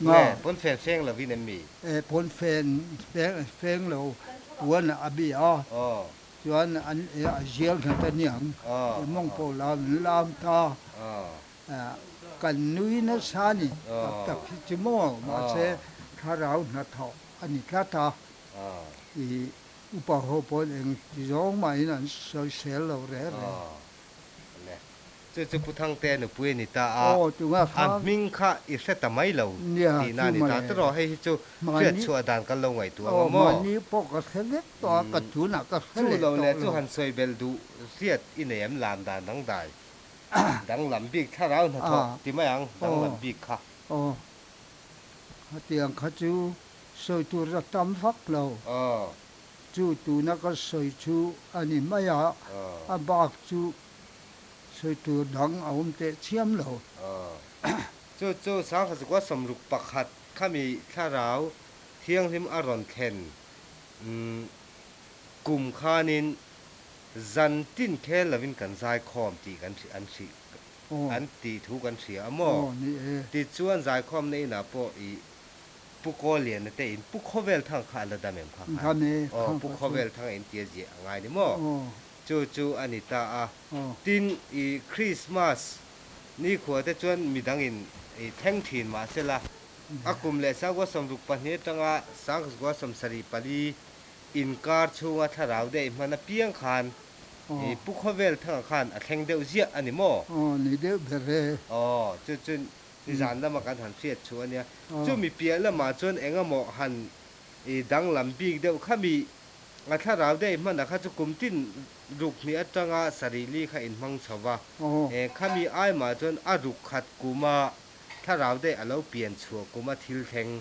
Nge, pawnfen feng lovin em mi? E, pawnfen feng lo puan a bi a, chuan an a zial nghet a niang, i mawng pawh lam an lam ta, kan nui nasa a ni, tak tak hi chu maw, mahse thlarau hnathawh a ni tlat a, i upa ho pawhin eng ti zawng mahin an sawisel lo reng reng. Chu chu Pu Thangtea nupui a ni ta a, a hming kha i hre ta mai lo tihna a ni ta. Tiraw hei hi chu hriat chhuah dan kan lo ngaihtuah ang a maw? Chu lo leh chu han sawi belh duh hriat i nei em lam dan dangdai danglam bik thlarau hnathawh ti mai ang danglam bik kha. Aw, khatiang kha chu sawi tur a tam vak lo. Chu tuna ka sawi chu a ni mai a, a bak chu Sawi tur dang a awm teh chiam lo. Chu chu Sangkhasikua 61 khami thlarau thianghlim a rawn thlen kum khanin zan tin khel lovin kan zaikhawm tih kan an hrih an tih thu kan hria a maw? Tichuan zaikhawmna inah pawh i Pu Kawliana te in Pu Khawvel Thang kha a la dam em kha khan? Aw Pu Khawvel Thang in tia ziah a ngai ni maw? Chu chu a ni ta a. Tin, i Krismas nikhua te chuan midangin i thleng thin mah sela, a kum leh 1962 atanga 1974 inkar chhunga thlarau daih hman apiang khan i Pu Khawvel Thanga khan a thleng deuh ziah a ni maw? Aw, ni deuh ber e. Aw, chu chu nizan lama kan han hriat chu a nia. Chumi piah lamah chuan engemaw han i danglam bik deuh khami A thlarau daih hmanah kha chu kum tin ruk hnih atanga sarih li kha inhmang chho va, khami aimah chuan a ruk khat kuma thlarau daih a lo pian chhuah kuma thil thleng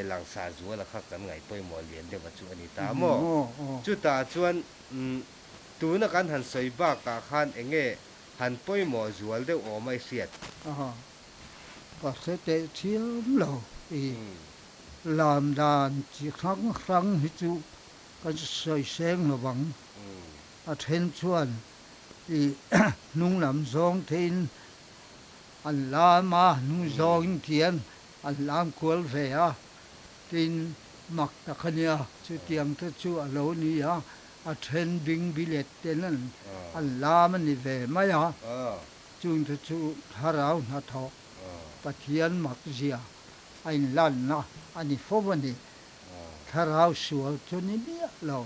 langsar zuala kha kan ngaih pawimawh lian deuh a chu a ni ta maw? Chutah chuan tuna kan han sawi bakah khan eng nge han pawimawh zual deuh awm a i hriat? Ka hre teh thiam lo i Lam dan chi hrang hrang hi chu kan sawi seng lo vang. A then chuan i hnung lam zawng theiin an lam a, hnung zawngin tian an lam kual ve a, tin mak tak a nia. Chutiang te chu a lo ni a, a then bing bilet ten an lam a ni ve mai a, chung te chu thlarau hnathawh Pathian mak zia a inlanna a ni fo a ni. Thlarau sual chu ni miah lo.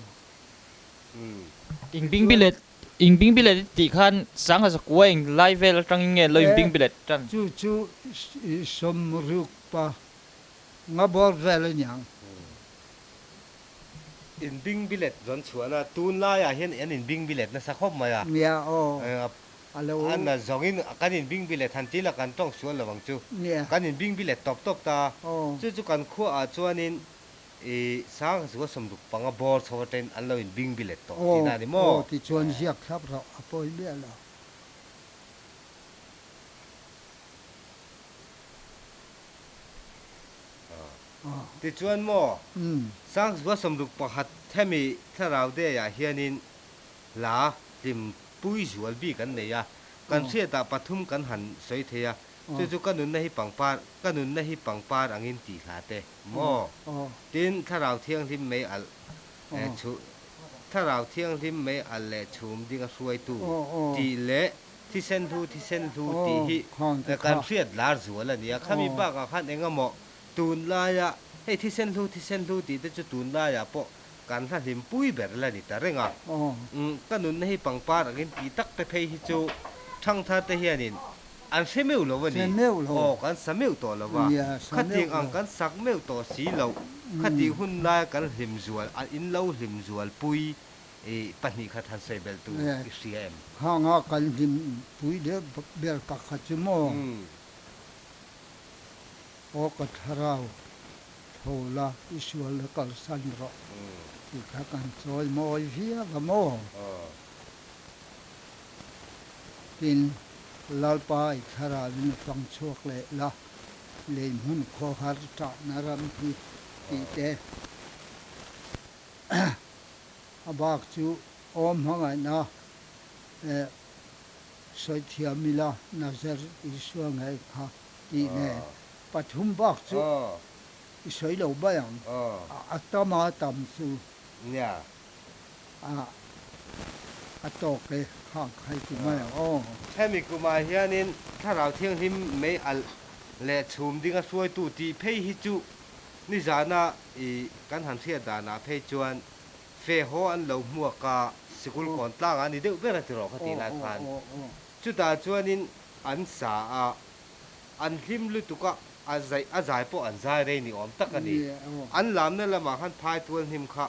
Inbingbilet, Inbingbilet i tih khan Sangha Zakua eng lai vel atangin nge lo inbingbilet tan? Chu chu 60 pa nga bawr vel a niang. Inbingbilet rawn chhuahna tunlaiah hian an inbingbilet nasa khawp mai a. Nia aw. A lo. A na zawngin kan inbingbilet han ti la kan tawng sual lo ang chu. Kan inbingbilet tawp tawp ta. Chu chu kan khuaah chuanin i Sangzual 65 bawr chho aṭain an lo inbingbilet tawh tihna a ni maw? Aw, tichuan ziak thlap rawh a pawi miah lo. Tichuan maw, Sangzual 61 hemi thlarau deiah hianin hla hlim pui zual bik an nei a, kan hriatah pathum kan han sawi thei a, chu chu ka nunna hi pangpar, ka nunna hi pangpar angin tih hla te maw? Tin, Thlarau Thianghlim mei alh chhu, Thlarau Thianghlim mei alh leh chhum dinga hruaitu tih leh thisen hlu thisen hlu tih hi kan hriat lar zual a ni a, khami bakah khan engemaw tunlaia hei thisen hlu thisen hlu tih te chu tunlaiah pawh Kan hla hlimpui ber la ni ta reng a. Ka nunna hi pangpar angin tih tak te phei hi chu thangthar te hianin an hre meuh lo a ni. Aw, kan sa meuh tawh lo va, khatiang ang kan sak meuh tawh si loh, khatih hun laia kan hlim zual, an in lo hlim zualpui pahnih khat han sawi belh tur i hria em? Hanga kan hlimpui deuh ber pakhat chu maw? Aw ka thlarau. Tho la, i sual la kalsan rawh tih kha kan chawi mawi viau a maw? Tin, Lalpa i thlarauin a fang chhuak leh la, lei hmun khawhar ṭahna ram hi tih te. A bak chu awm hmangaihna eh sawi thiam ila Nazareth Isua ngei kha tih nen. pathum bak chu i sawi lo mai ang. A tama tam chu a tawk e khang khai ti mai ang aw. Hemi kumah hianin Thlarau Thianghlim mei alh leh chhum dinga hruaitu tih phei hi chu nizana i kan han hriat danah phei chuan fe haw an lo hmuak a, sikul kawn tlangah a ni deuh ber a ti rawh ka tih lai khan. Chutah chuanin an sa a, an hlim lutuk a, a zai a zai pawh an zai rei ni awm tak a ni. An lamna lamah khan phai tual hnim kha.